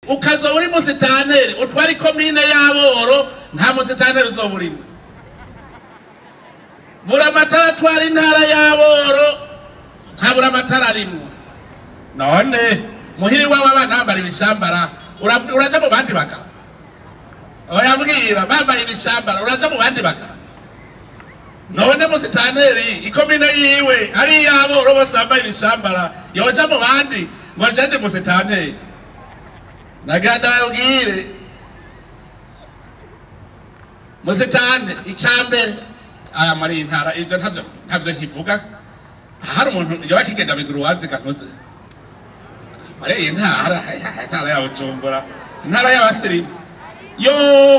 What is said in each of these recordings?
Ukazoba uri musitaneri utwara ikomine y'aboro, nta musitaneri uzoba urimo. Buramatari atwara intara y'aboro, nta buramatari arimwo. None muhiri wawe abana bambara ibishambara, uraja mu bandi bagabo? Oya mbwira, bambaye ibishambara uraja mu bandi bagabo? None musitaneri ikomine yiwe ari iy'aboro bose bambaye ibishambara, yoja mu bandi ngo nje ndi musitaneri? Naganda babwire musitane icambere aya muri intara ibyo ntavyo nkivuga. Hari umuntu yoba akigenda biguru waziga ntuze muri iyi ntara, intara ya Bujumbura, intara y'abasirimu. Yo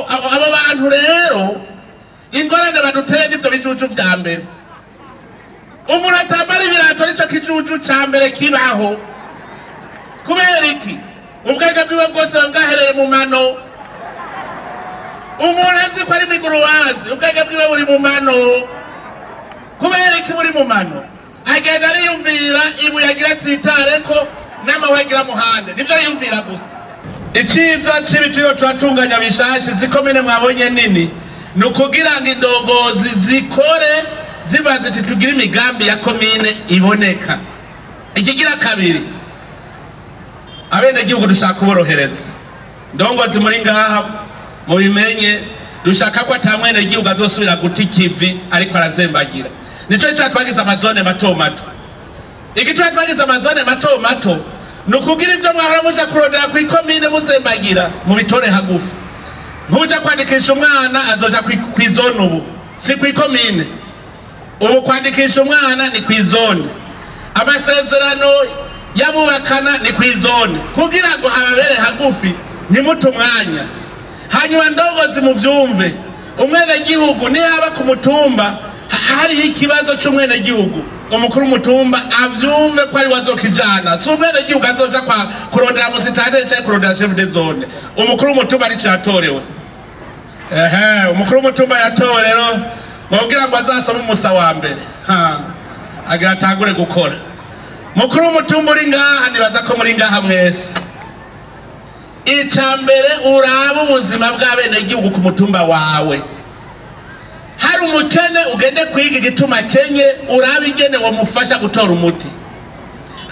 abo bantu rero ingorane baduteye n'ivyo bijuju vya mbere. Umuntu atambara ibirato nico kijuju ca mbere kibaho. Kubera iki? Ubwenge bwiwe bwose bwahereye mu mano. Umuntu azi ko ari miguruwazi, ubwenge bwiwe buri mu mano. Kubera iki buri mu mano? Agenda ariyumvira ibuye agira atsitareko n'amabuye agira muhande, nivyo yiyumvira gusa. Iciza c'ibi turiho turatunganya bishasha, izi komine mwabonye nini, ni ukugira ngo indongozi zikore ziba ziti tugire imigambi ya komine iboneka. Ikigira kabiri, abenegihugu dushaka kuborohereza. Ndongozi muri ngaha mubimenye, dushaka ko ata mwenegihugu azosubira guta ikivi ariko arazembagira. Nico gituma twagize amazone mato mato. Igituma twagize amazone mato mato ni ukugira ivyo mwahora muja kurondera kw'ikomine muzembagira mubitore hagufi. Ntuja kwandikisha umwana azoja kw'izone ubu, si kw'ikomine. Ubu kwandikisha umwana ni kw'izone, amasezerano y'abubakana ni kw'izone, kugira ngo hababere hagufi ntimute umwanya. Hanyuma ndongozi muvyumve, umwenegihugu niyaba ku mutumba hariho ikibazo c'umwenegihugu, umukuru w'umutumba avyumve ko ari we azokijana. Si umwenegihugu azoja kwa kurondera musitaneri canke kurondera chef de zone. Umukuru w'umutumba arico yatorewe. Ehe, umukuru w'umutumba yatowe rero kugira ngo azasome umusa wa mbere, agira atangure gukora. Mukuru w'umutumba uri ngaha, nibaza ko muri ngaha mwese, ica mbere uraba ubuzima bw'abenegihugu ku mutumba wawe. Hari umukene, ugende kwiga igituma akenye, urabe ingene womufasha gutora umuti.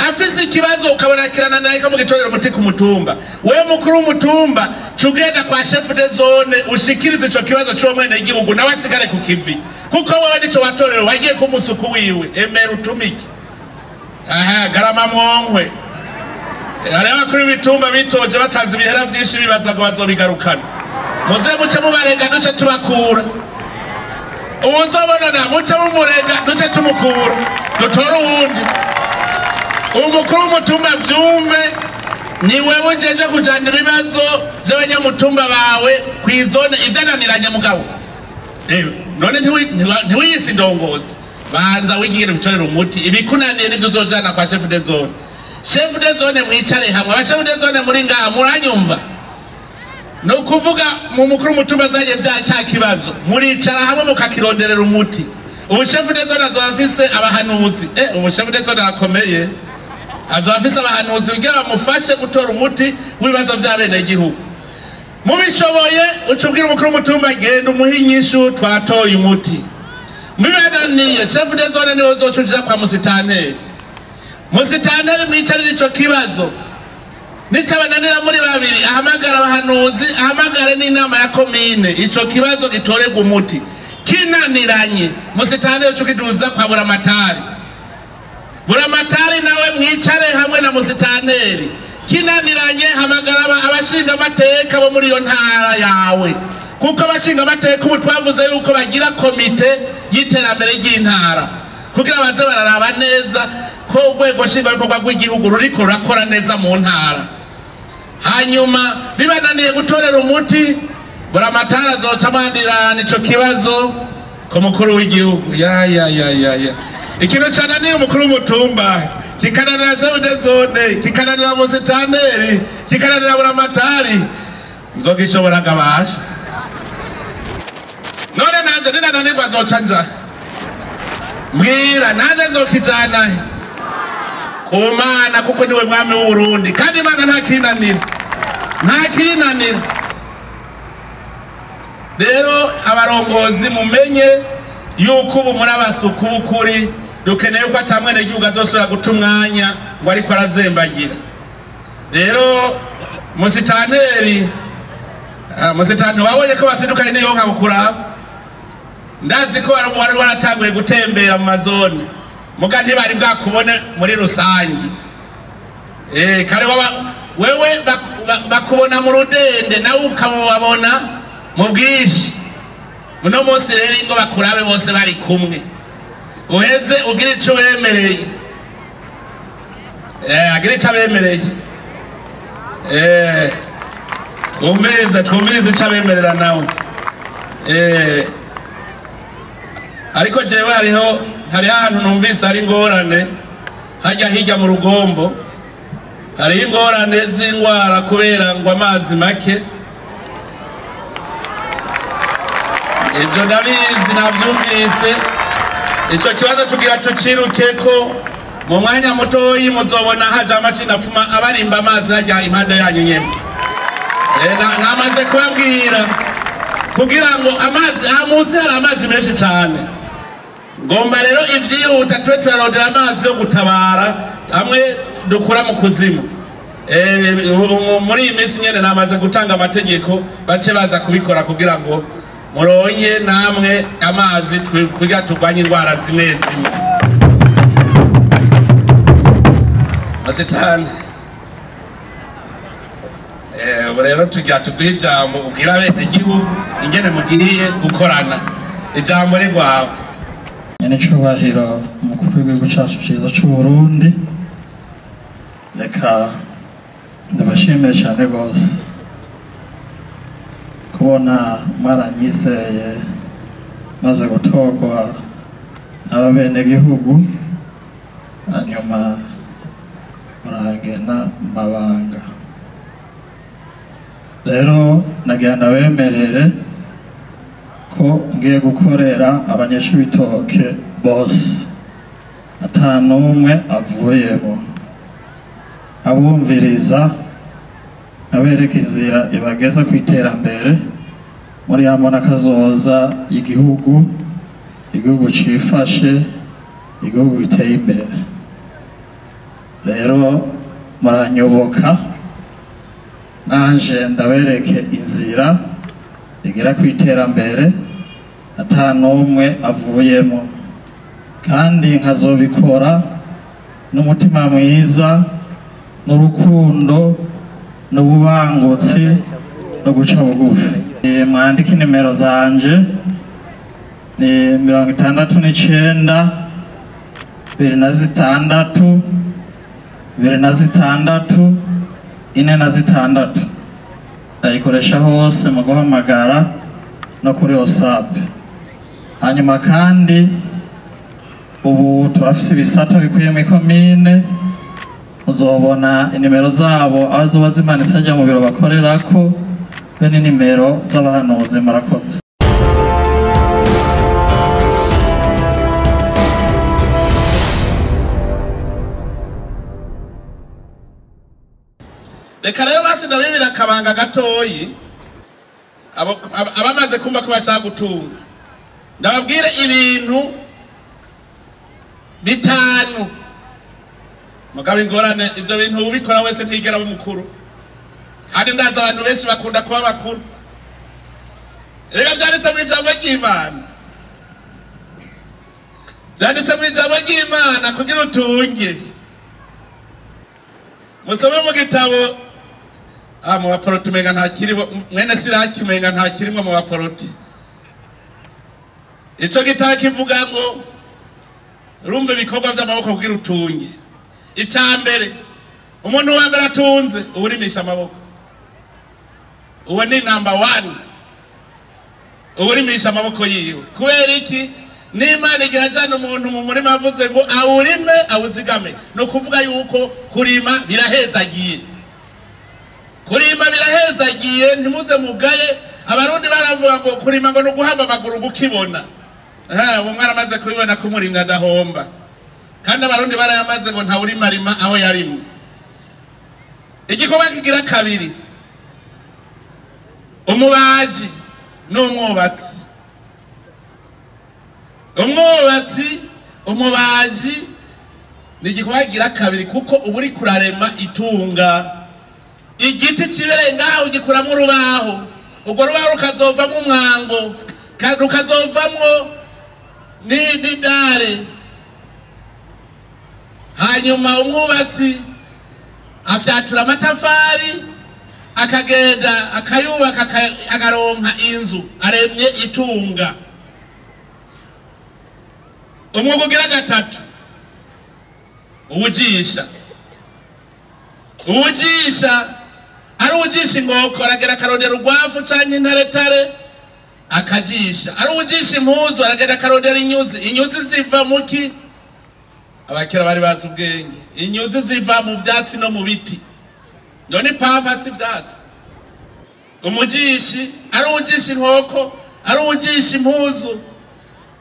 Afise ikibazo ukabona kirananiye ko mugitorera umuti ku mutumba, wewe mukuru w'umutumba ca ugenda kwa chef de zone ushikirize ico kibazo c'uwo mwenegihugu, nawe asigare ku kivi, kuko wewe nico watorewe, wagiye ku musuku wiwe. Emera utumike. Aha garama mwonkwe. Hariho abakuru b'ibitumba bitoje batanze ibihera vyinshi bibaza ngo bazobigarukana. Muze muce mubarega duce tubakura. Uwuzobonana muce mumurega duce tumukura, dutore uwundi. Umukuru w'umutumba vyumve, ni wewe ujeje kujana ibibazo vy'abanyamutumba bawe kw'izone ivyananiranye mugabo. None ntiwiyise indongozi, banza wigire ubitorere umuti. Ibikunaniye nivyo uzojana kwa chef de zone. Chef de zone mwicare hamwe. Aba chef de zone muri ngaha muranyumva? Ni ukuvuga mu mukuru w'umutumba azanye vya ca kibazo, muricara hamwe mukakironderera umuti. Ubu chef de zone azoba afise abahanuzi. Ubu chef de zone arakomeye, azoba afise abahanuzi kugira bamufashe gutora umuti w'ibibazo vy'abenegihugu. Mubishoboye uca ubwira umukuru w'umutumba, genda umuhe inyishu, twatoye umuti. Mubibananiye, chef de zone niwe uzoca uja kwa musitaneri. Musitaneri mwicarire ico kibazo, nicabananira muri babiri ahamagara abahanuzi, ahamagare n'inama ya komine, ico kibazo gitorerwa umuti. Kinaniranye, musitaneri uca ukiduza kwa buramatari. Buramatari nawe mwicare hamwe na musitaneri. Kinaniranye, hamagara abashingamateka bo muri iyo ntara yawe, kuko abashingamateka ubu twavuze yuko bagira komite y'iterambere ry'intara, kugira baze bararaba neza ko urwego nshingwabikorwa rw'igihugu ruriko rurakora neza mu ntara. Hanyuma bibananiye gutorera umuti, buramatari azoca amwandirana ico kibazo ku mukuru w'igihugu. Ya ya ya ya ya, ikintu cananiye umukuru w'umutumba, kikananira chef de zone, kikananira musitaneri, kikananira buramatari, nzogishobora gabasha? None nanje ninananirwa nzoca nja mbwira, nanje nzokijana ku Mana, kuko niwe mwami w'Uburundi kandi Imana ntakinanira. Nta kirinanira. Rero abarongozi mumenye yuko ubu muri abasuku b'ukuri, dukeneye ko atamwene gihugu azosubira guta umwanya ngo ariko arazembagira. Rero musitanteri, musitanteri wabonye ko basidukanye n'iyo nka gukuraba. Ndazi ko wari waratanguye gutembera mu mazone, muga ntibari bwakubone muri rusangi. Kare wewe bakubona mu rudende nawe ukababona mu bwinshi. Uno munsi rero ingo bakurabe bose bari kumwe, uheze ugira ico wemereye. Agira ico abemereye. Twumvirize ico abemerera nawe. Ariko jewe hariho ahantu numvise hari ingorane, hajya hirya mu rugombo hariho ingorane z'indwara kubera ngo amazi make. Ibyo ndabizi, nabyumvise. Ico kibazo tugira tucirukeko mu mwanya mutoyi, muzobona haja amashini apfuma abarimba amazi hajya impande yanyu nyene. Namaze kubabwira kugira ngo amazi aha munsi hari amazi menshi cane. Ngomba rero ivyihuta tube turarondera amazi yo gutabara amwe dukura mu kuzimu. Muri iyi minsi nyene namaze gutanga amategeko bace baza kubikora kugira ngo muronye namwe amazi kugira turwanye indwara zimwe zimwe. Masitani, ubu rero tugira tuguhe ijambo ubwira abenegihugu ingene mugiye gukorana. Ijambo rigwawe. Nyenicubahiro umukuru w'igihugu cacu ciza c'Uburundi, reka ndabashimiye cane gose kubona mwaranyizeye maze gutorwa n'abenegihugu, hanyuma murangena mu mabanga. Rero nagira ndabemerere ko ngiye gukorera abanyeshibitoke bose ata n'umwe avuyemo, abumviriza abereka inzira ibageza ku iterambere muri ya mbona kazoza y'igihugu, igihugu cifashe, igihugu giteye imbere. Rero muranyoboka nanje ndabereke inzira igera ku iterambere ata n'umwe avuyemo, kandi nkazobikora n'umutima mwiza n'urukundo n'ububangutsi no guca bugufi. Mwandike nimero zanje ni 69 26 26 46. Ndayikoresha hose mu guhamagara no kuri WhatsApp. Hanyuma kandi ubu turafise ibisata bikwiye mu ikomine, uzobona inimero zabo aho zoba zimanitse hajya mu biro bakorerako, be n'inimero z'abahanuzi. Murakoze. Reka rero basi ndabibira akabanga gatoyi abamaze kumva ko bashaka gutunga. Ndababwire ibintu bitanu. Mugabo ingorane ibyo bintu ubikora wese ntigera mukuru. Kandi ndaza abantu benshi bakunda kuba bakuru. Reka byanditse mu ijambo ry'Imana. Byanditse mu ijambo ry'Imana kugira utunge. Musome mu gitabo mu baporoti umenga ntakiribo, mwene Siraki umenga ntakirimwo mu baporoti. Ico gitabo kivuga ngo urumva ibikorwa vy'amaboko kugira utunge. Ica mbere, umuntu wa mbere atunze uwurimisha amaboko. Uwo ni number 1. Uwurimisha amaboko yiwe. Kubera iki? N'Imana igira jana umuntu mu murima avuze ngo awurime awuzigame. No kuvuga yuko kurima birahezagiye. Kurima birahezagiye, ntimuze mugaye. Abarundi baravuga ngo kurima ngo nuguhamba amaguru gukibona. Ubu mwaramaze kubibona ko umurimyi adahomba. Kandi abarundi barayamaze ngo ntawurima rima aho yarimwe. Igikorwa kigira kabiri, Umubaji n'umwubatsi. Umwubatsi, umubaji ni igikorwa kigira kabiri, kuko uba uri kurarema itunga. Igiti kibereye ngaho ugikuramo urubaho, urwo rubaho rukazovamwo umwango, rukazovamwo n'idare. Hanyuma umwubatsi afyatura amatafari, akagenda akayubaka, akaronka inzu, aremye itunga. Umwuga ugira gatatu, uwujisha. Uwujisha ari uwujisha inkoko, aragera akarondera urwafu canke intaretare akajisha. Ari uwujisha impuzu, aragenda akarondera inyuzi. Inyuzi ziva muki? Abakera bari bazi ubwenge. Inyuzi ziva mu vyatsi no mu biti. None ipampa si ivyatsi. Umujishi ari uwujisha inkoko, ari uwujisha impuzu,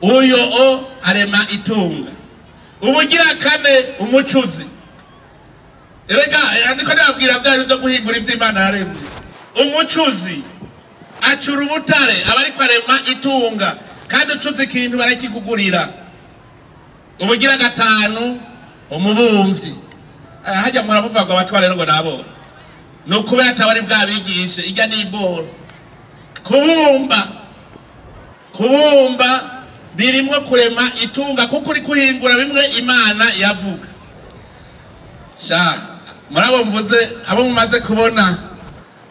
uyo o arema itunga. Ubugira kane, umucuzi. Erega niko ndababwira vya bintu vyo guhingura ivy'Imana yaremye. Umucuzi acura ubutare, aba ariko arema itunga, kandi ucuze ikintu barakikugurira. Ubugira gatanu, umubumvyi. Hajya muramuvuga ngo abatware rero ngo nabora. Ni ukubera atabari bwabigishe, irya ni iboro. Kubumba, kubumba birimwo kurema itunga, kuko uri kuhingura bimwe Imana yavuga. Sha, murabo mvuze abo mumaze kubona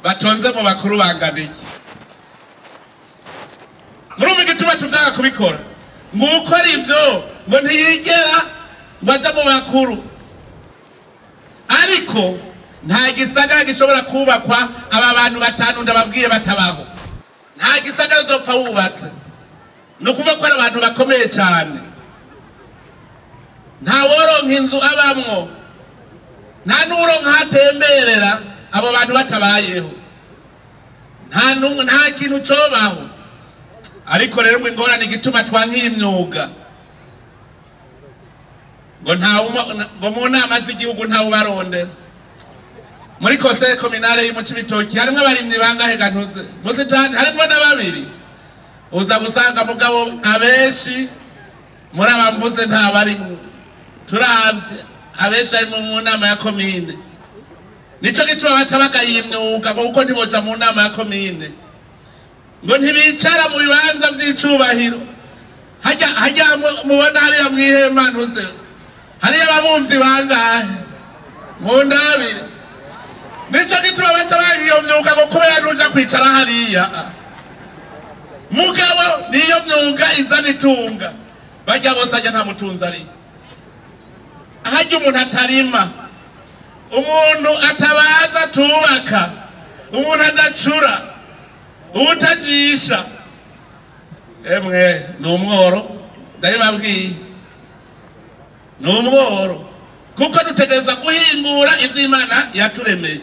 batonze mu bakuru bangana iki? Murumva igituma tuvyanga kubikora? Ngo ukora ivyo ngo ntiyigera ngo aja mu bakuru. Ariko nta gisagara gishobora kubakwa aba bantu batanu ndababwiye batabaho. Nta gisagara uzopfa wubatse. Ni ukuvuga ko ari abantu bakomeye cyane. Nta woronka inzu abamwo, nta n'uworonka aho atemberera abo bantu batabayeho. Nta n'umwe, nta kintu cobaho. Ariko rero ngo ingorane igituma twankiye imyuga, ngo nta ngo mu nama z'igihugu ntawe ubarondera. Muri conseil communale yo mu Cibitoki harimwo abarimyi bangahe gantuze? Musitani harimwo na babiri. Uza gusanga mugabo abenshi muri abamvuze nta barimwo. Turavye abenshi bari mu nama ya komine. Nico gituma baca bagaye imyuga, ngo kuko ntiboja mu nama ya komine. Ngo ntibicara mu bibanza vy'icubahiro. Hajya, hajya mubona hariya mw'ihema ntuze. Hariya ababumvyi bangahe? Mu ndabire. Nico gituma baca bagaye iyo myuga, ngo kubera ntuja kwicara hariya. Mugabo niyo myuga izana itunga. Barya bose hajya nta mutunzi ariyo. Hajya umuntu atarima, umuntu atabaza atubaka, umuntu adacura, uwutajisha, emwe ni umworo. Ndabibabwiye, ni umworo, kuko dutegereza guhingura ivyo Imana yaturemeye.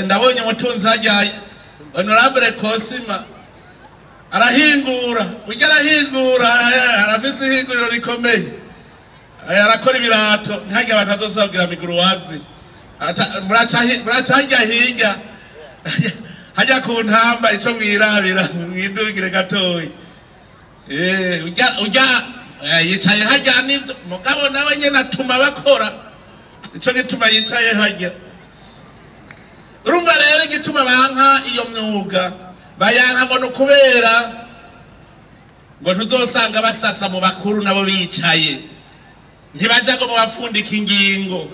Ndabonye umutunzi hajya Honorable Kosima arahingura, ujya arahingura, arafise ihinguriro rikomeye. Arakora ibirato, ntihagire abantu bazosabwira miguruwazi. Muraca hirya hirya, hajya ku ntamba ico mwirabira, mwidugire gatoyi. Ujya, yicaye hajya nivyo, mugabo nawe nyene atuma bakora. Ico gituma yicaye hajya. Urumva rero igituma banka iyo myuga, bayanka ngo ni ukubera ngo ntuzosanga basasa mu bakuru nabo bicaye. Ntibaja ngo mubapfundike ingingo.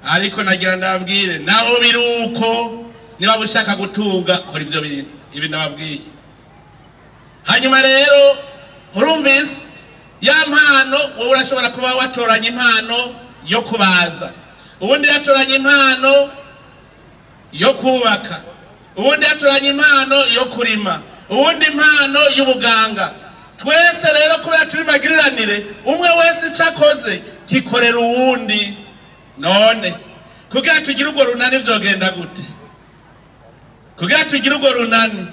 Ariko nagira ndababwire, naho biruko niba ushaka gutunga kora ivyo bintu, ibi ndababwiye. Hanyuma rero murumvise ya mpano, wowe urashobora kuba watoranya impano yo kubaza, ubundi yatoranya impano yo kubaka, ubundi yatoranya impano yo kurima, ubundi impano y'ubuganga. Twese rero kubera turi magiriranire, umwe wese ico akoze kikorera uwundi. None kugira tugire urwo runani vyogenda gute? Kugira tugire urwo runani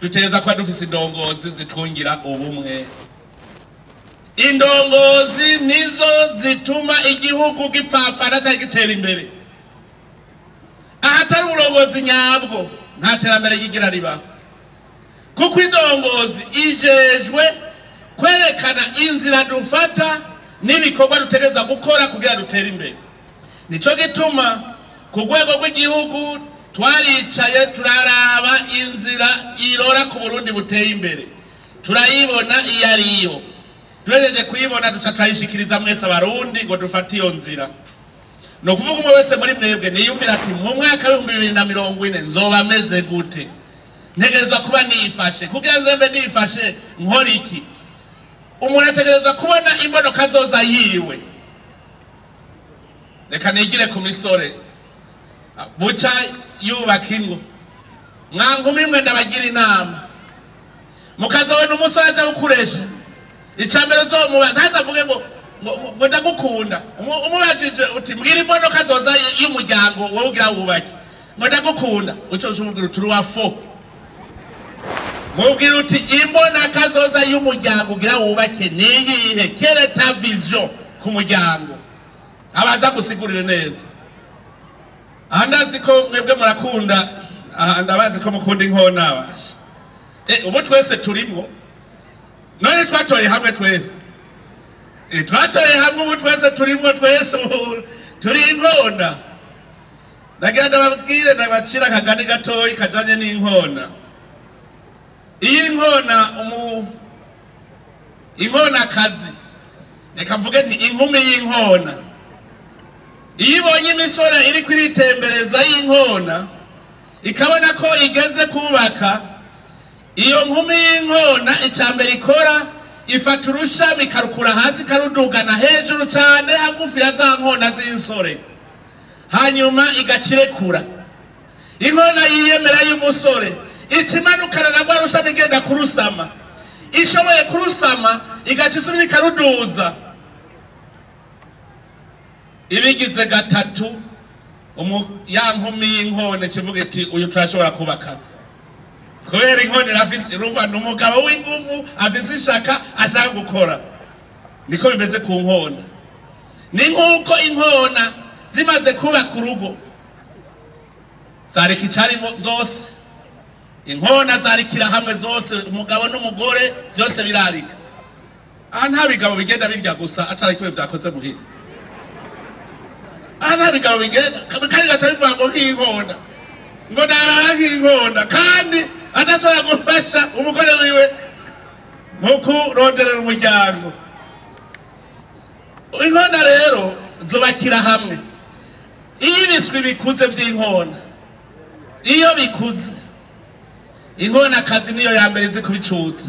dutegereza kuba dufise indongozi zitungira ubumwe. Indongozi nizo zituma igihugu gipfapfana canke gitera imbere. Ahatari uburongozi nyabwo, nta terambere ryigira ribaho, kuko indongozi ijejwe kwerekana inzira dufata n'ibikorwa dutegerezwa gukora kugira dutere imbere. Nico gituma ku rwego rw'igihugu twaricaye turaraba inzira irora ku Burundi buteye imbere, turayibona iyo ariyo, turejeje kuyibona duca turayishikiriza mwese Abarundi ngo dufate iyo nzira. Ni ukuvuga umwe wese muri mwebwe niyumvira ati mu mwaka w'2040 nzoba meze gute, ntegerezwa kuba nifashe, kugira nzembe nifashe nkora iki? Umuntu ategerezwa kubona imbonoka zoza yiwe. Reka nigire ku misore buca yubaka ingo, mwankumi mwe ndabagira inama, mukazobona umusore aja gukoresha icambere uzomuba ntazavuge ngo ngo ndagukunda. Umubajije uti mbwira imbonoka zoza y'umuryango wowe ugira wubake, ngo ndagukunda, uco umubwira uti uri wafo. Mubwira uti imbonaka zoza y'umuryango ugira wubake niyihe, kereta vision ku muryango, abanza gusigurire neza. Aha ndazi ko mwebwe murakunda, aha ndabazi ko mukunda inkona basha. Ubu twese turimwo, none twatoye hamwe twese, twatoye hamwe, ubu twese turimwo, twese turi inkona. Nagira ndababwire ndabacira akagani gatoyi kajanye n'inkona. Iyi inkona inkona kazi, reka mvuge nti inkumi y'inkona, iyo ibonye imisore iri kwiritembereza y'inkona ikabona ko igeze kubaka, iyo nkumi y'inkona icambere ikora ifata urushami ikarukura hasi ikarudugana hejuru cane hagufi ya za nkona z'insore, hanyuma igacirekura. Inkona yiyemera y'umusore ikimanukana na rwa rushami igenda kurusama, ishoboye kurusama igaca isubira ikaruduza. Ibigize gatatu ya nkumi y'inkone kivuga iti uyu turashobora kubaka, kubera inkone irafise ruva ni umugabo w'inguvu afise ishaka ashaka gukora. Niko bimeze ku nkona. Ni nk'uko inkona zimaze kubaka urugo zareka icari zose, inkona zarikira hamwe zose, umugabo n'umugore byose birarika. Aha nta bigabo bigenda birya gusa atari kimwe vyakoze muhira. Aha nta bigabo bigenda kandi gaca bivuga ngo nk'inkona, ngo narara nk'inkona, kandi adashobora gufasha umugore wiwe mu kuronderera umuryango. Inkona rero zubakira hamwe. Iyo ibiswi bikuze vy'inkona, iyo bikuze inkona kazi niyo ya mbere izi kubicuza,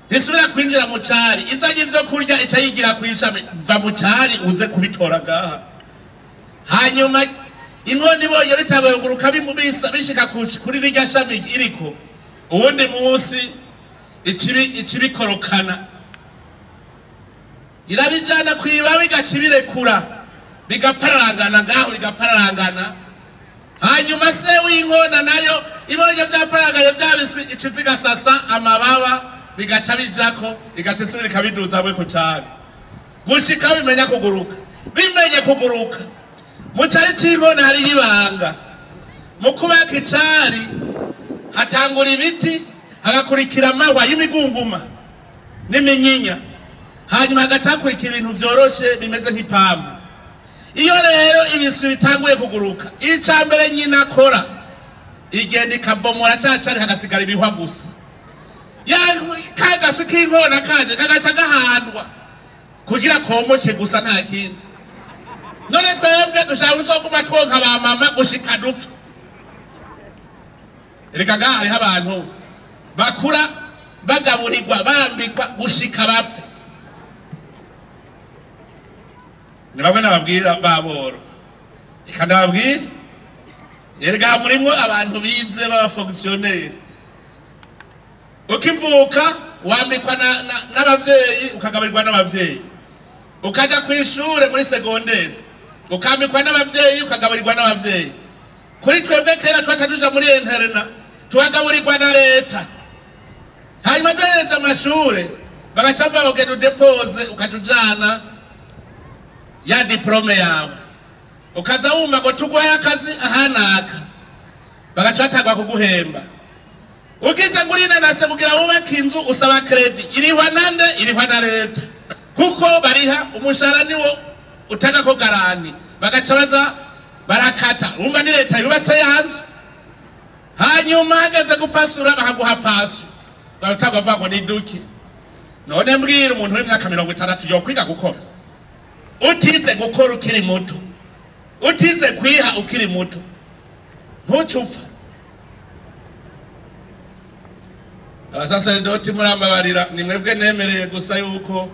ntisubira kwinjira mu cari, izanye ivyo kurya ica yigira kw'ishami, va mu cari uze kubitora ngaha. Hanyuma inkona ibonye bitanguye kuguruka bishika kuri rirya shami iriko, uwundi munsi ikibikorokana irabijana kw'ibabi igaca ibirekura bigapararangana ngaho, bigapararangana. Hanyuma se w'inkona nayo ibonye vyapararanganye vyabiswi ica zigasasa amababa bigaca bijako, igaca isubira ikabiduza hamwe ku cari gushika bimenya kuguruka. Bimenye kuguruka mu cari c'inkona hariho ibanga. Mu kubaka icari hatangura ibiti, hagakurikira amahwa y'imigunguma n'iminyinya, hanyuma hagaca hakurikira ibintu vyoroshe bimeze nk'ipampa. Iyo rero ibiswi bitanguye kuguruka, icambere nyina akora igenda ikabomora ca cari hagasigara ibihwa gusa. Ka gaswi k'inkona kaje kagaca gahandwa kugira komoke gusa nta kindi. None twebwe dushaka kuzoguma twonka ba mama gushika dupfa. Erega ngaha hariho abantu bakura bagaburirwa bambikwa gushika bapfe. Ni bamwe nababwira baboro, reka ndababwire, erega murimwo abantu bize b'abafonctionnaire. Ukivuka wambikwa n'abavyeyi, ukagaburirwa n'abavyeyi, ukaja kw'ishure muri segondere ukambikwa n'abavyeyi, ukagaburirwa n'abavyeyi. Kuri twebwe kera twaca tuja muri interna tukagaburirwa na leta, hanyuma duhereje amashure bagaca bavuga ngo genda udepoze, ukaja ujana ya diplome yawe, ukaza wumva ngo tuguhaye akazi ahanaka. Bagaca batangwa kuguhemba. Ugize ngo urinanase kugira wubake inzu usaba credit. Irihwa nande? Irihwa na leta. Kuko bariha umushahara niwo utanga ko garani. Bagaca baza barakata. Urumva ni leta yubatse yanzu. Hanyuma hageze gupasura bakaguha pasu. Batagwa bavuga ngo ni duki. None mbwira umuntu w'imyaka 60 yo kwiga gukora. Utize gukora ukiri muto. Utize kwiha ukiri muto. Ntucupfa. Abasaseredoti murambabarira ni mwebwe nemereye gusa yuko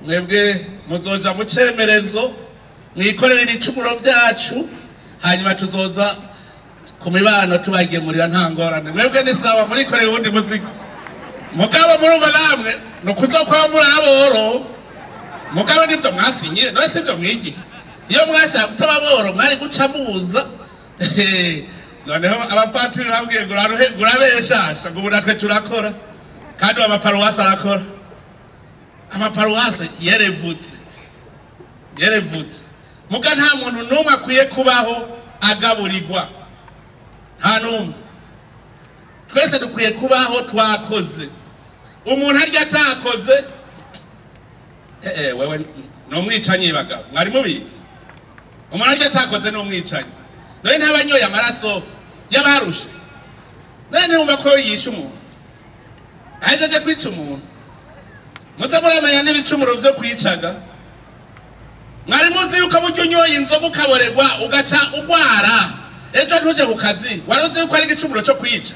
mwebwe muzoja mu cemerezo mwikorera ibicumuro vyacu hanyuma tuzoza ku mibano tubagemurira nta ngorane. Mwebwe ni sawa murikorera uwundi muzigo. Mugabo murumva namwe nukuzokwaba muri aboro. Mugabo nivyo mwasinye none sivyo mwigiye. Iyo mwashaka kutaba aboro mwari guca muza. Noneho abapatiri babwiye ngo urabeshasha ngo ubu natwe turakora kandi amaparuwasi arakora. Amaparuwasi yerevutse. Yerevutse. Muga nta muntu n'umwe akwiye kubaho agaburirwa. Nta n'umwe. Twese dukwiye kubaho twakoze. Umuntu arya atakoze wewe n'umwicanyi bagabo mwari mubizi. Umuntu arya atakoze n'umwicanyi. None ntabanyoye amaraso y'abarushe. None ntumva ko yishe umuntu. Ahejeje kwica umuntu. Muze muramenya n'ibicumuro vyo kwicaga. Mwari muzi yuko burya unyoye inzoga ukaboregwa ugaca ugwara. Ejo ntuje ku kazi wari uzi yuko ari igicumuro cyo kwica.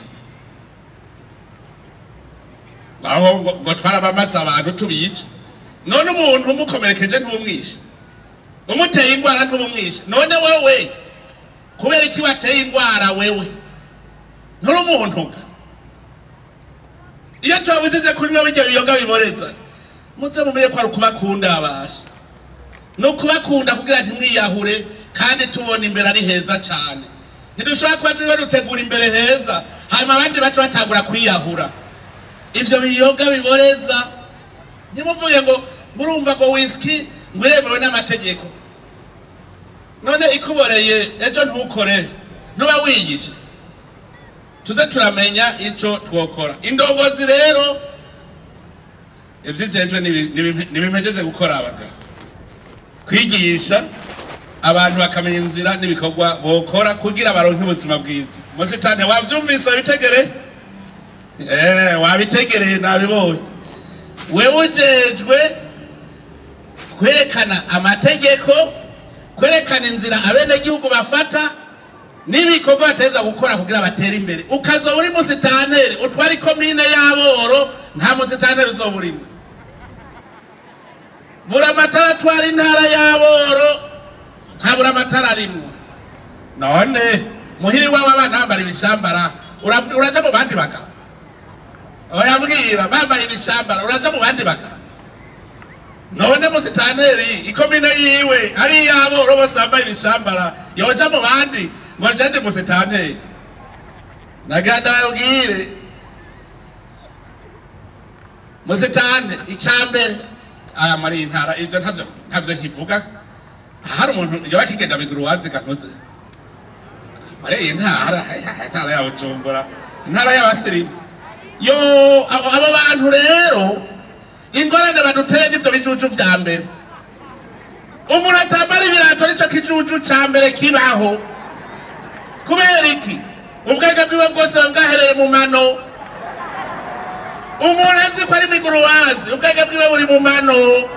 Aho ngo twarabamaze abantu tubica. None umuntu umukomerekeje ntubumwishe. Umuteye ingwara ntubumwishe. None wewe kubera iki wateye ingwara wewe? Nturi umuntu. Iyo twabujije kunywa bijya biyoga biboreza. Muze mumenye ko ari ukubakunda abasha. No kubakunda kugira ntimwiyahure kandi tubona imbere ari heza cyane. Ntidushobora kuba turiho dutegura imbere heza hanyuma abandi baca batangura kwiyahura. Ivyo biyoga biboreza ntimuvuge ngo murumva ngo whisky ngo iremewe n'amategeko. None ikuboreye ejo ntukore ntuba wiyishe. Tuze turamenya ico twokora. Indongozi rero ivyijejwe nibimejeje gukora abagabo. Kwigisha abantu bakamenya inzira n'ibikorwa bokora kugira baronke ubuzima bwiza. Musitane wavyumvise bitegere? Wabitegereye nabibonye. Wewe ujejwe kwerekana amategeko, kwerekana inzira abenegihugu bafata n'ibikorwa bateza gukora kugira batere imbere. Ukazoba uri musitaneri utwara ikomine y'aboro nta musitaneri uzoba urimo. Buramatara atwara intara y'aboro nta buramatara arimwo. None muhiri wawe abana bambara ibishambara uraja mu bandi bagabo. Oya mbwira bambaye ibishambara uraja mu bandi bagabo. None musitaneri ikomine yiwe ari y'aboro bose bambaye ibishambara yoja mu bandi ngo jende musitaneri. Naganda babwire musitane icambere aya muri intara ibyo ntavyo nkivuga. Hari umuntu yoba kigenda biguru wazi kantuze. Muri iyi ntara intara ya Bujumbura intara y'abasirimu. Yo abo bantu rero ingorane baduteye n'ivyo bijuju vya mbere. Umuntu atambara ibirato nico kijuju ca mbere kibaho. Kubera iki? Ubwenge bwiwe bwose bwahereye mu mano. Umuntu azi ko ari miguruwazi ubwenge bwiwe buri mu mano.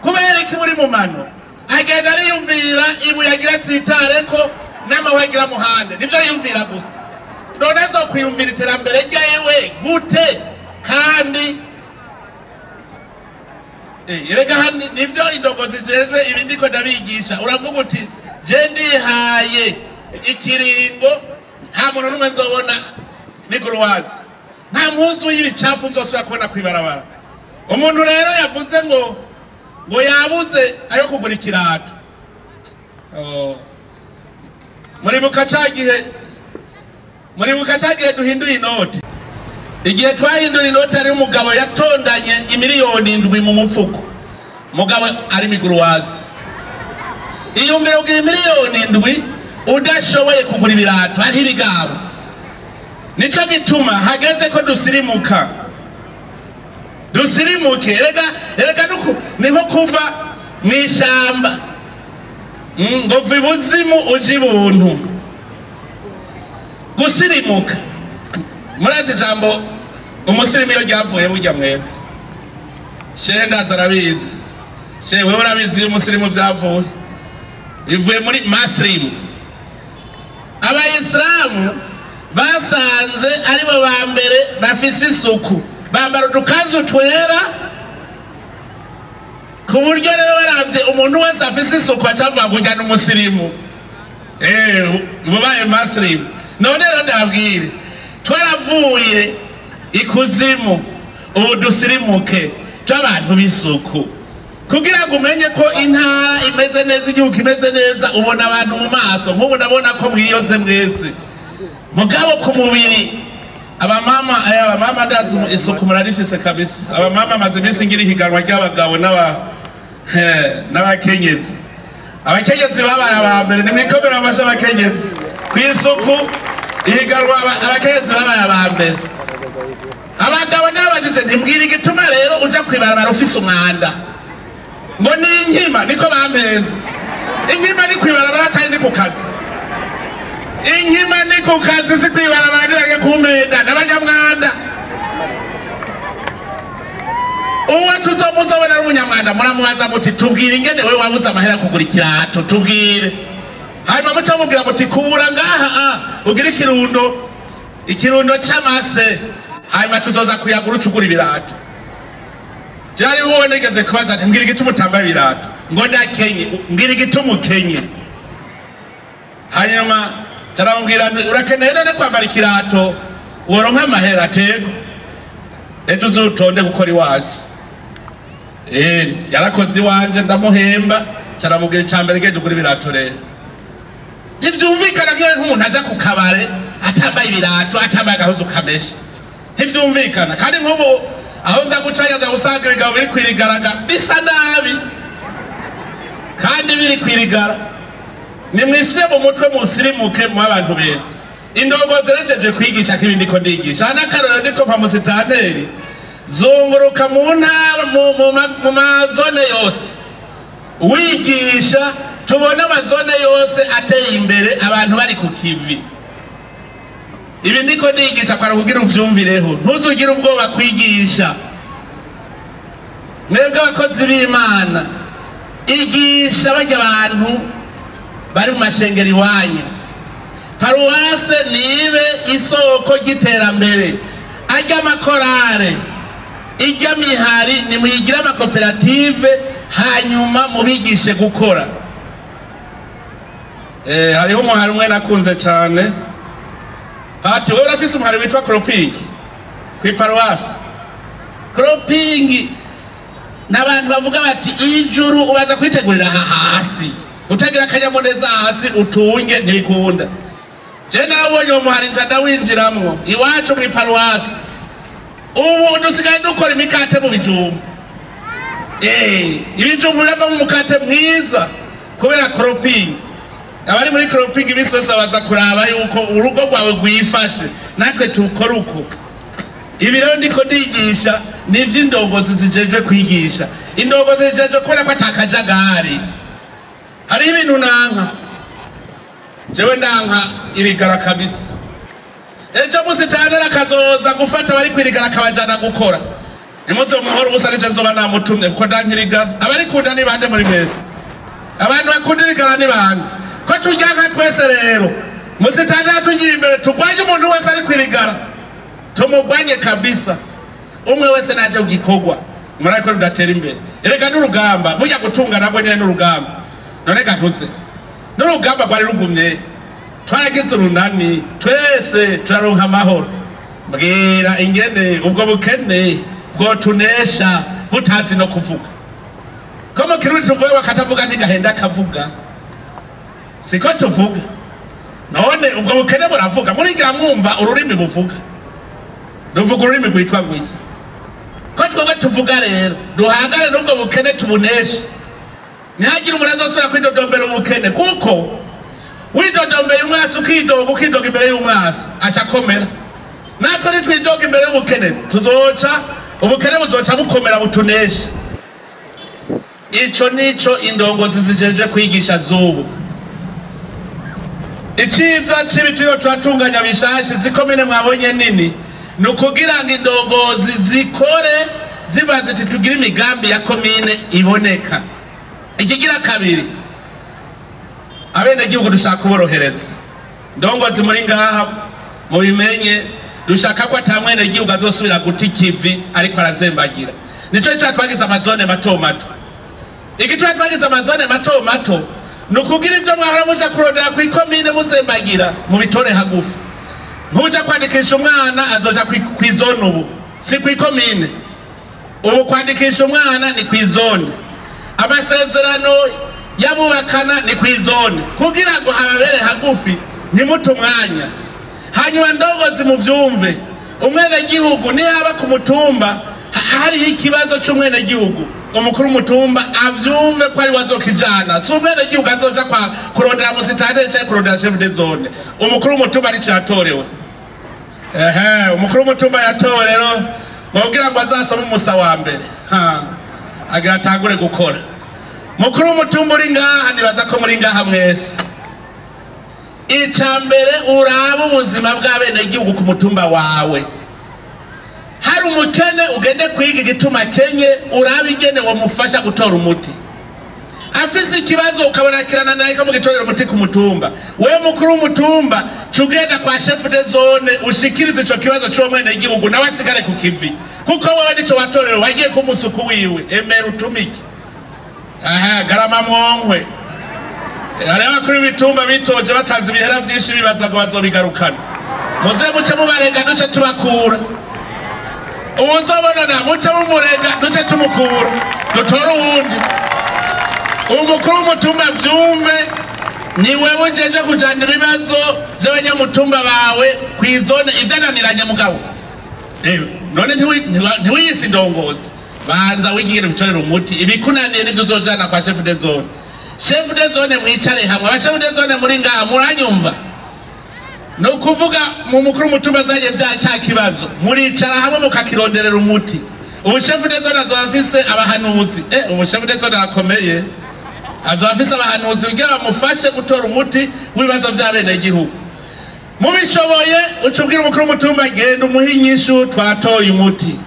Kubera iki buri mu mano? Agenda ariyumvira ibuye agira atsitareko n'amawe agira muhande. Nivyo yiyumvira gusa. None azokwiyumvira iterambere ryawe gute kandi erega hano nivyo indongozi jejwe ibi ndiko ndabigisha. Uravuga uti je ndihaye ikiringo nta muntu n'umwe nzobona miguruwazi. Nta mpuzu y'ibicafu nzosubira kubona kw'ibarabara. Umuntu rero yavuze ngo yabuze ayo kugura ikirato. Muribuka ca gihe duhinduye inoti. Igihe twahindura inoti ari umugabo yatondanye imiliyoni 7 mu mupfuko. Mugabo ari miguruwazi. Iyumvira kugira imiliyoni 7 Udashoboye kugura ibirato hariho ibigabo. Nico gituma hageze ko dusirimuka. Dusirimuke erega erega ni nko kuva mw'ishamba ngo va ibuzimu uje ibuntu. Gusirimuka murazi ijambo umusirimu iyo ryavuye burya mwebwe shehe ndaza arabizi, shehe wewe urabizi iyo umusirimu vyavuye, bivuye muri masirimu. Abayisilamu basanze aribo ba mbere bafise isuku, bambara udukanzu twera ku buryo rero baravye umuntu wese afise isuku acavuga ngo ujya n'umusirimu, bubaye masirimu. None rero ndababwire, twaravuye ikuzimu ubu dusirimuke tw'abantu b'isuku. Kugira ngo umenye ko intara imeze neza, igihugu kimeze neza, ubona abantu mu maso. Nk'ubu ndabona ko mwiyoze mwese, mugabo ku mubiri abamama, abamama ndazi isuku murarifise kabisa. Abamama amaze iminsi ngira ihiganwa ry'abagabo n'abakenyezi. Abakenyezi babaye aba mbere, nimwikomere amashyi abakenyezi ku isuku. Ihiganwa abakenyezi babaye aba mbere. Abagabo n'abajije ntimbwira igituma rero uja kwibarabara ufise umwanda, ngo ni inkima, niko bampenze. Inkima ni kwibarabara canke ni ku kazi? Inkima ni ku kazi, si kwibarabara. Ntibage kumpenda n'abanyamwanda. Uwo tuzomuzobona ari umunyamwanda muramubaza muti tubwire ingene wewe wabuze amahera kugura ikirato, tubwire. Hanyuma muca mubwira muti kubura ngaha ugira ikirundo, ikirundo c'amase, hanyuma tuzoza kuyagura ucugura ibirato. Jari wowe nigeze kubaza nti mbwira igituma utambaye ibirato, ngo ndakenye. Mbwira igituma ukenye. Hanyuma caramubwira nti urakeneye none kwambara ikirato woronka amahera? Atego ejo uzotonde gukora iwanje. Yarakoze iwanje ndamuhemba, caramubwira ica mbere genda ugura ibirato. Rero ntivyumvikana nk'umuntu aja ku kabare atambaye ibirato, atambaye agahuzu kameshe, ntivyumvikana. Kandi nk'ubu aho nza guca nza gusanga ibigabo biri kwirigaraga bisa nabi, kandi biri kwirigara. Nimwishyire mu mutwe musirimuke mu abantu beza. Indongo zerekeje kwigisha ko ibindi ko ndigisha n'akarorero ndiko mpa musitanteri, zunguruka mu ntara mu mazone yose wigisha, tubone amazone yose ateye imbere, abantu bari ku kivi. Ibi ndiko ndigisha kwara kugira uvyumvireho, ntuzugire ubwoba kwigisha. Mwebwe abakozi b'Imana, igisha barya abantu bari mu mashengero iwanyu. Paruwase nibe isoko ry'iterambere, arya amakorare, irya mihari, nimuyigire amakoperative, hanyuma mubigishe gukora. Hariho umuhari umwe nakunze cyane. Ati wewe urafise umuhari witwa Croping kw'iparuwasi. Croping n'abantu bavuga bati ijuru ubaza kwitegurira aha hasi, utagira akanyamuneza hasi utunge ntibikunda. Je nabonye uwo muhari nca ndawinjiramwo iwacu mw'iparuwasi. Ubu dusigaye dukora imikate mu bijumbu. Ibijumbu biravamo umukate mwiza kubera Croping. Abari muri Croping iminsi yose baza kuraba yuko urugo rwawe rwifashe, natwe tukora uko. Ibi rero ndiko ndigisha ni ivy'indongozi zijejwe kwigisha. Indongozi zijejwe kubera ko atakajagari. Hariho ibintu nanka, jewe ndanka irigara kabisa. Ejo musitanteri akazoza gufata abari kwirigara akabajana gukora, nimuze muhore ubusa nije nzoba namutumye, kuko ndanka irigara. Abarikunda ni bande muri mwese? Abantu bakunda irigara ni bande? Ko turya nka twese rero, musitanteri tugiye imbere turwanye umuntu wese ari kwirigara, tumugwanye kabisa. Umwe wese naje kugikorwa, murako rudatera imbere. Erega n'urugamba burya gutunga nabwo nyene n'urugamba. None gatuze n'urugamba rwari rugumye, twaragize urunani twese turaronka amahoro. Mbwira ingene ubwo bukene bwotunesha butazi no kuvuga. Ko mu Kirundi tuvuga bakatavuga ntigahenda akavuga, siko tuvuga. None ubwo bukene buravuga, murigira mwumva ururimi buvuga, ruvuga ururimi rwitwa ngwiki. Ko twebwe tuvuga rero duhangane n'ubwo bukene tubuneshe, ntihagire umuntu azosubira kwidodombera ubukene, kuko Widodombeye umwasi, ukidoga ukidoga imbere y'umwasi, aca akomera. Natwe nitwidoga imbere y'ubukene, tuzoca ubukene buzoca bukomera butuneshe. Ico nico indongozi zijeje kwigisha zubu. Iciza cibi tuyo turatunganya bishashi zikomene mwabonye nini, ni ukugira ngo indongozi zikore ziba ziti tugire imigambi ya komine iboneka. Ikigira kabiri, abenegihugu dushaka kuborohereza. Ndongozi muri ngaha mubimenye, dushaka ko ata mwenegihugu azosubira guta ikivi ariko arazembagira. Nico gituma twagize amazone mato mato. Igituma twagize amazone mato mato ni ukugira ivyo mwahora muja kurondera kw'ikomine muzembagira mubitore hagufi. Ntuja kwandikisha umwana azoja kw'izone ubu, si kw'ikomine. Ubu kwandikisha umwana ni kw'izone, amasezerano y'abubakana ni kw'izone, kugira ngo hababere hagufi ntimute umwanya. Hanyuma ndongozi muvyumve, umwenegihugu niyaba ku mutumba hariho ikibazo c'umwenegihugu, umukuru w'umutumba avyumve ko ari we azokijana. Si umwenegihugu azoja kwa kurondera musitanteri canke kurondera chef de zone. Umukuru w'umutumba nico yatorewe. Ehe, umukuru w'umutumba yatowe rero kugira ngo azasome umusa wa mbere, agira atangure gukora. Mukuru w'umutumba uri ngaha, nibaza ko muri ngaha mwese, ica mbere uraba ubuzima bw'abenegihugu ku mutumba wawe. Hari umukene ugende kwiga igituma kenye, uraba ingene womufasha gutora umuti. Afise ikibazo ukabona kirana naye kamugitorera umuti ku mutumba. Wewe mukuru w'umutumba cugenda kwa chef de zone ushikirize ico kibazo c'uwo mwenegihugu, nawe asigare ku kivi, kuko wewe nico watorewe, wagiye ku musuku wiwe. Emera utumike. Aha, garama mwonkwe. Hariho abakuru b'ibitumba bitoje batanze ibihera vyinshi bibaza ngo bazobigarukana. Muze muce mubarega duce tubakura. Uwuzobonana muce mumurega duce tumukura, dutore uwundi. Umukuru w'umutumba vyumve, ni wewe ujeje kujana ibibazo vy'abanyamutumba bawe kw'izone ivyananiranye mugabo. None ntiwiyise indongozi, banza wigire ubitorere umuti, ibikunaniye nivyo uzojana kwa chef de zone. Chef de zone mwicare hamwe, aba chef de zone muri ngaha muranyumva? Ni ukuvuga mu mukuru w'umutumba azanye vya ca kibazo, muricara hamwe mukakironderera umuti. Ubu chef de zone azoba afise abahanuzi. Ubu chef de zone arakomeye, azoba afise abahanuzi kugira bamufashe gutora umuti w'ibibazo vy'abenegihugu. Mubishoboye uca ubwira umukuru w'umutumba, genda umuhe inyishu, twatoye umuti.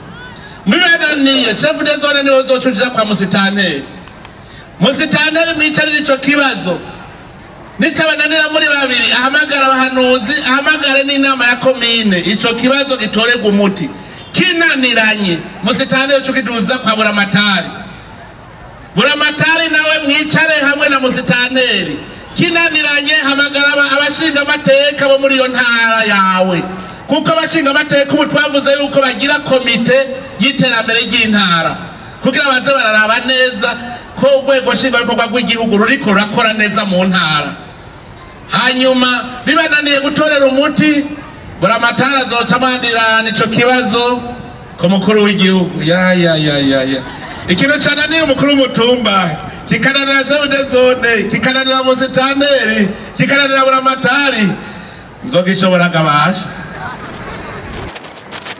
Mubibananiye, chef de zone niwe uzoca uja kwa musitanteri. Musitanteri mwicarire ico kibazo, nicabananira muri babiri ahamagara abahanuzi, ahamagare n'inama ya komine, ico kibazo gitorerwe umuti. Kinaniranye, musitanteri uca ukiduza kwa Buramatari. Buramatari nawe mwicare hamwe na musitanteri. Kinaniranye, hamagara abashinga amateka bo muri iyo ntara yawe, kuko abashinga amateka ubu twavuze yuko bagira komite y'iterambere ry'intara, kugira baze bararaba neza ko urwego nshingwabikorwa rw'igihugu ruriko rurakora neza mu ntara. Hanyuma bibananiye gutorera umuti, Buramatari azoca amandirana ico kibazo ku mukuru w'igihugu. Ya, ya, ya, ya, ya. Ikintu cananiye umukuru w'umutumba, kikananira chef de zone, kikananira musitanteri, kikananira Buramatari, nzogishobora gabasha.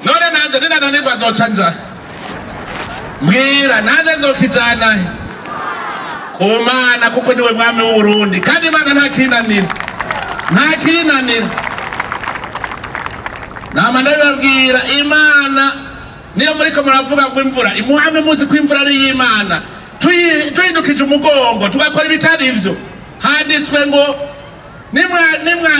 None nanje ninananirwa nzoca nja mbwira, nanje nzokijana ku Mana, kuko niwe mwami w'Uburundi, kandi Imana ntakinanira, ntakinanira. Nama ndabibabwira, Imana niyo muriko muravuga ngo imvura, imuhame muzi ko imvura ari iy'Imana. Tuhindukije umugongo tugakora ibitari ivyo, handitswe ngo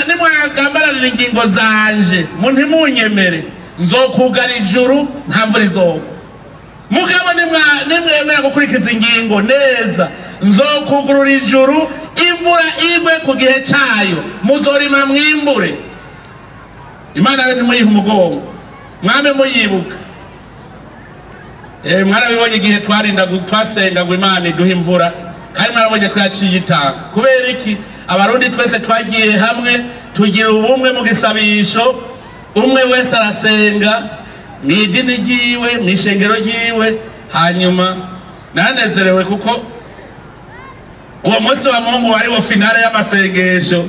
nimwagambararira ingingo zanje ntimunyemere, nzokugara ijuru nta mvura izogwa. Mugabo nimwemera gukurikiza ingingo neza, nzokugurura ijuru imvura igwe ku gihe cayo, muzorima mwimbure. Imana rero ntimuyihe umugongo, mwame muyibuka. Mwarabibonye igihe twarinda twasenga ngo Imana iduhe imvura, kandi mwarabonye ko yaciye itanga. Kubera iki? Abarundi twese twagiye hamwe, tugira ubumwe mu gisabisho, umwe wese arasenga mw'idini ryiwe, mw'ishengero ryiwe. Hanyuma nanezerewe kuko Uwo munsi wa Mungu wari wo finale y'amasengesho,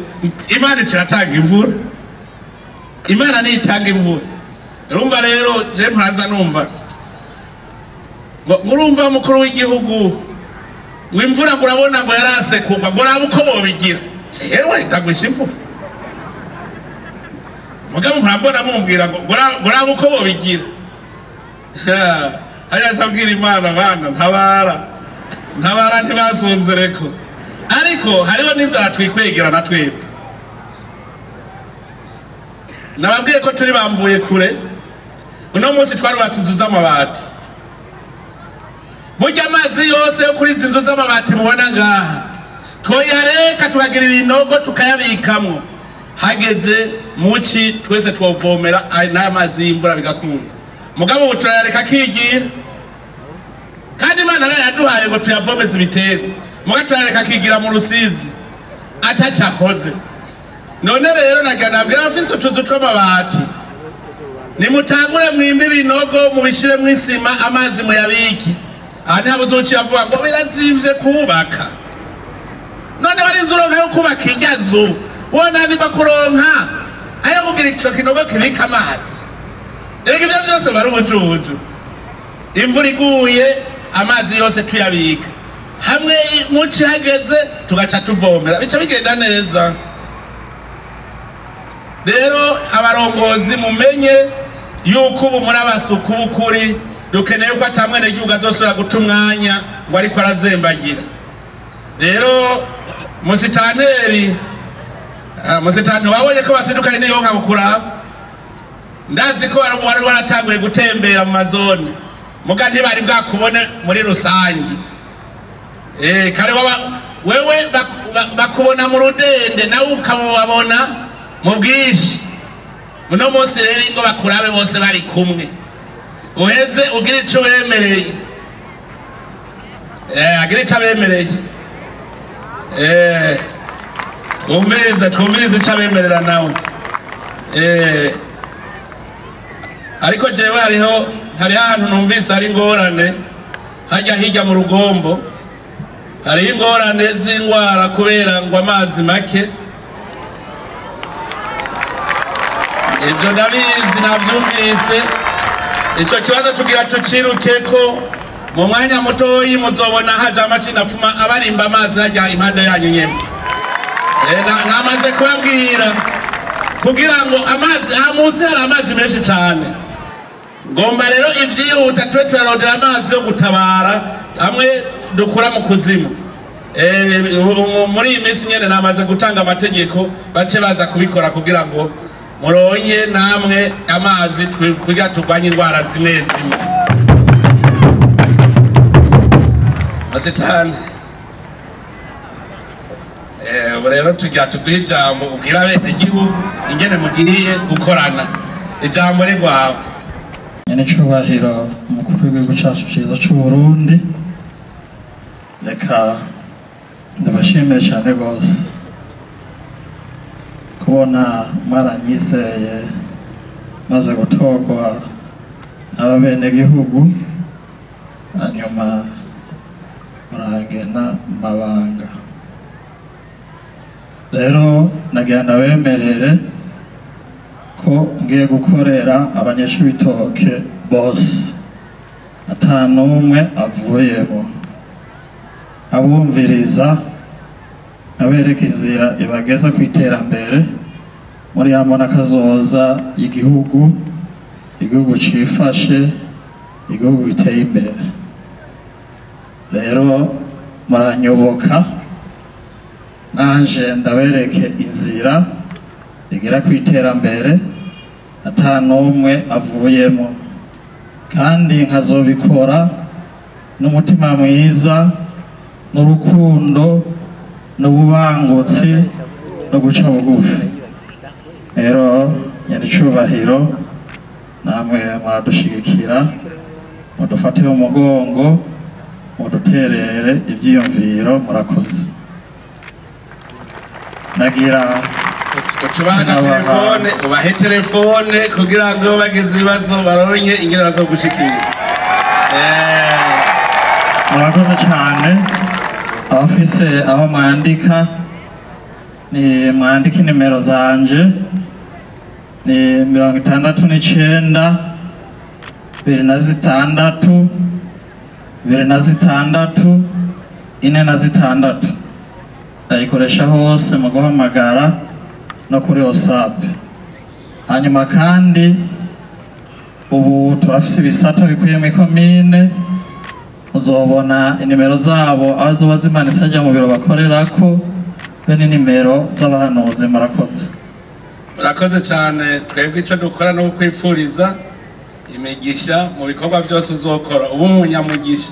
Imana iratanga imvura. Imana nitanga imvura. Urumva rero je mparanza numva murumva mukuru w'igihugu ngo imvura ngo urabona ngo yarase kugwa, ngo uraba uko bobigira. Jewe ndagwisha imvura. Mugabo murambona mumbwira ngo uraba uko bobigira. Haya tabwira Imana bana ntabara. Ntabara ntibasonzereko. Ariko hariho n'inzara twikwegera na twebwe. Nababwiye ko turi bamvuye kure. Uno munsi twarubatse inzu z'amabati. Burya amazi yose yo kuri izi nzu z'amabati mubona ngaha twoyareka tukagira ibinogo tukayabikamwo, hageze muci twese twovomera n'aya mazi y'imvura bigakunda. Mugabo ubu turayareka akigira, kandi Imana yaduhaye ngo tuyavomeze ibiterwa, muga turayareka akigira mu Rusizi atacakoze. None rero nagira nabwira abafise utuzu tw'amabati, nimutangure mwimbe ibinogo mubishiremwo isima, amazi muyabike. Aha ntihabuze uciye avuga ngo birazimvye kubaka. None wari inzu uronka yo kubaka irya nzu, wonanirwa kuronka ayo kugira ico kinogo kibika amazi. Erega ivyo vyose bari ubujuju. Imvura iguye amazi yose tuyabika, hamwe muci hageze tugaca tuvomera, bica bigenda neza. Rero abarongozi mumenye yuko ubu muri abasuku b'ukuri, dukeneye ko atamwene gihugu azosubira guta umwanya ngo ariko arazembagira. Rero musitanteri, wabonye ko basidukanye n'iyo nka bukuraba, ndazi ko wari waratanguye gutembera mu mazone, muga ntibari bwakubone muri rusangi. Kare wewe bakubona mu rudende nawe ukababona mu bwinshi. Uno munsi rero ingo bakurabe bose bari kumwe, uheze ugira ico bemereye. Agira ico abemereye. Twumvirize ico abemerera nawe. Ariko jewe hari ahantu numvise hari ingorane, hajya hirya mu rugombo hariho ingorane z'indwara kubera ngo amazi make. Ibyo ndabizi nabyumvise. Ico kibazo tugira tucirukeko mu mwanya mutoyi, muzobona haja amashini apfuma abarimba amazi hajya impande yanyu nyene. Namaze kubabwira kugira ngo amazi aha munsi hari amazi menshi cane. Ngomba rero ivyihuta tube turarondera amazi yo gutabara amwe dukura mu kuzimu. Muri iyi minsi nyene namaze gutanga amategeko bace baza kubikora kugira ngo muronye namwe amazi kugira turwanye indwara zimwe zimwe. Masitani, ubu rero tugira tuguhe ijambo ubwira abenegihugu ingene mugiye gukorana. Ijambo rigwawe. Nyenicubahiro umukuru w'igihugu cacu ciza c'Uburundi, reka ndabashimiye cane gose kubona mwaranyizeye maze gutorwa n'abenegihugu, hanyuma murangena mabanga. Rero nagira ndabemerere ko ngiye gukorera abanyeshibitoke bose ata n'umwe avuyemo, abumviriza abereka inzira ibageza ku iterambere muri ya mbona kazoza y'igihugu, igihugu cifashe, igihugu biteye imbere. Rero muranyoboka nanje ndabereke inzira igera ku iterambere ata n'umwe avuyemo, kandi nkazobikora n'umutima mwiza n'urukundo n'ububangutsi no guca bugufi. Rero nyenicubahiro namwe muradushigikira, mudufate mu mugongo, muduterere ivyiyumviro, murakoze. Nagira utubaha telefone, ubahe telefone kugira ngo bagize ibibazo baronke ingene bazogushikira. Murakoze cyane. Abafise aho mwandika ni mwandike nimero zanje ni 69 26 26 46. Ndayikoresha hose mu guhamagara no kuri WhatsApp. Hanyuma kandi ubu turafise ibisata bikwiye mu ikomine, uzobona inimero zabo aho zoba zimanitse hajya mu biro bakorerako, be n'inimero z'abahanuzi. Murakoze. Murakoze cyane. Twebwe icyo dukora no kwipfuriza imigisha mu bikorwa byose uzokora, ubu umunyamugisha.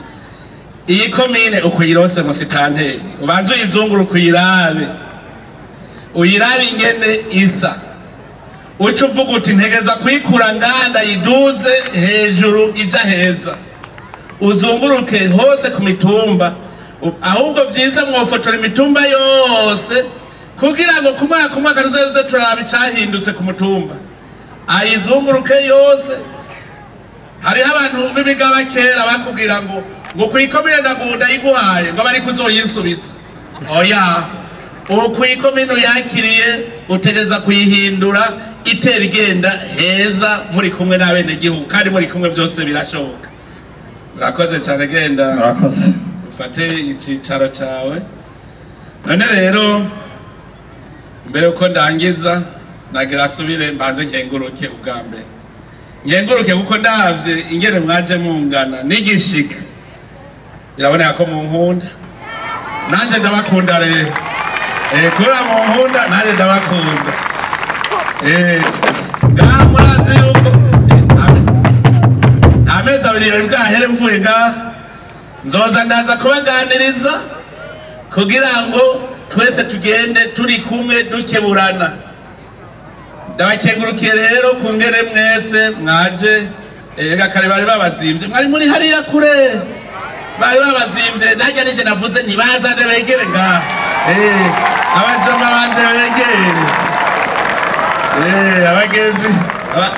Iyi komine ukuyirose musitanteri, ubanze uyizunguruke uyirabe, uyirabe ingene isa, uca uvuga uti ntegeza kuyikura nganda yiduze hejuru ija heza, uzunguruke hose ku mitumba. Ahubwo vyiza mwofotora imitumba yose kugira ngo ku mwaka tuzoze turaba icahindutse ku mutumba, ayizunguruke yose. Hariho abantu b'ibigaba kera bakubwira ngo kwikomine ndagunda yiguhaye ngo bari kuzoyisubiza. Oya, ubu kwikomine uyakiriye utegereza kuyihindura itera igenda heza, muri kumwe n'abenegihugu kandi muri kumwe byose birashoboka. Murakoze cyane, genda. Murakoze. Ufate icicaro cawe. None rero mbere uko ndangiza nagira asubire mbanze nkenguruke ubwa mbere, nkenguruke kuko ndavye ingene mwaje mungana n'igishika, biraboneka ko munkunda, nanje ndabakunda rero. Kubera munkunda nanje ndabakunda. Ngaha murazi yuko amezi abiri yari bwahere mvuye ngaha, nzoza ndaza kubaganiriza kugira ngo twese tugende turi kumwe dukeburana. Ndabakengurukiye rero ku ngere mwese mwaje. Ega kare bari babazimvye, mwari muri hariya kure, bari babazimvye. Najya nije navuze ntibazane begere ngaha, abajama banje begere,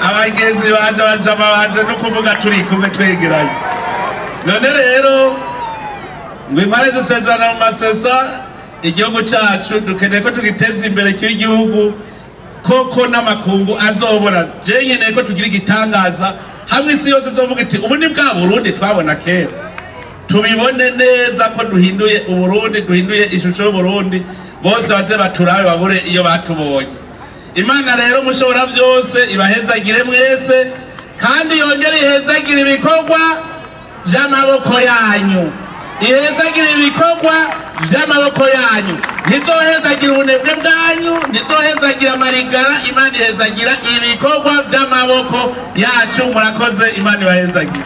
abagenzi banje, abajama banje, no kuvuga turi kumwe twegeranye. None rero ngo inkware zisezerana mu masesa, igihugu cacu dukeneye ko tugiteza imbere cy'igihugu koko n'amakungu azobora. Je nkeneye ko tugira igitangaza hamwe isi yose izovuga iti ubu ni bwa Burundi twabona kera. Tubibone neza ko duhinduye Uburundi, duhinduye ishusho y'Uburundi, bose baze baturabe babure iyo batubonye. Imana rero mushobora byose ibahezagire mwese, kandi yongere ihezagire ibikorwa by'amaboko yanyu, ihezagira ibikorwa by'amaboko yanyu. Ntizohezagira ubunebwe bwanyu, ntizohezagira amarigara, Imana ihezagira ibikorwa by'amaboko yacu. Murakoze, Imana ibahezagire.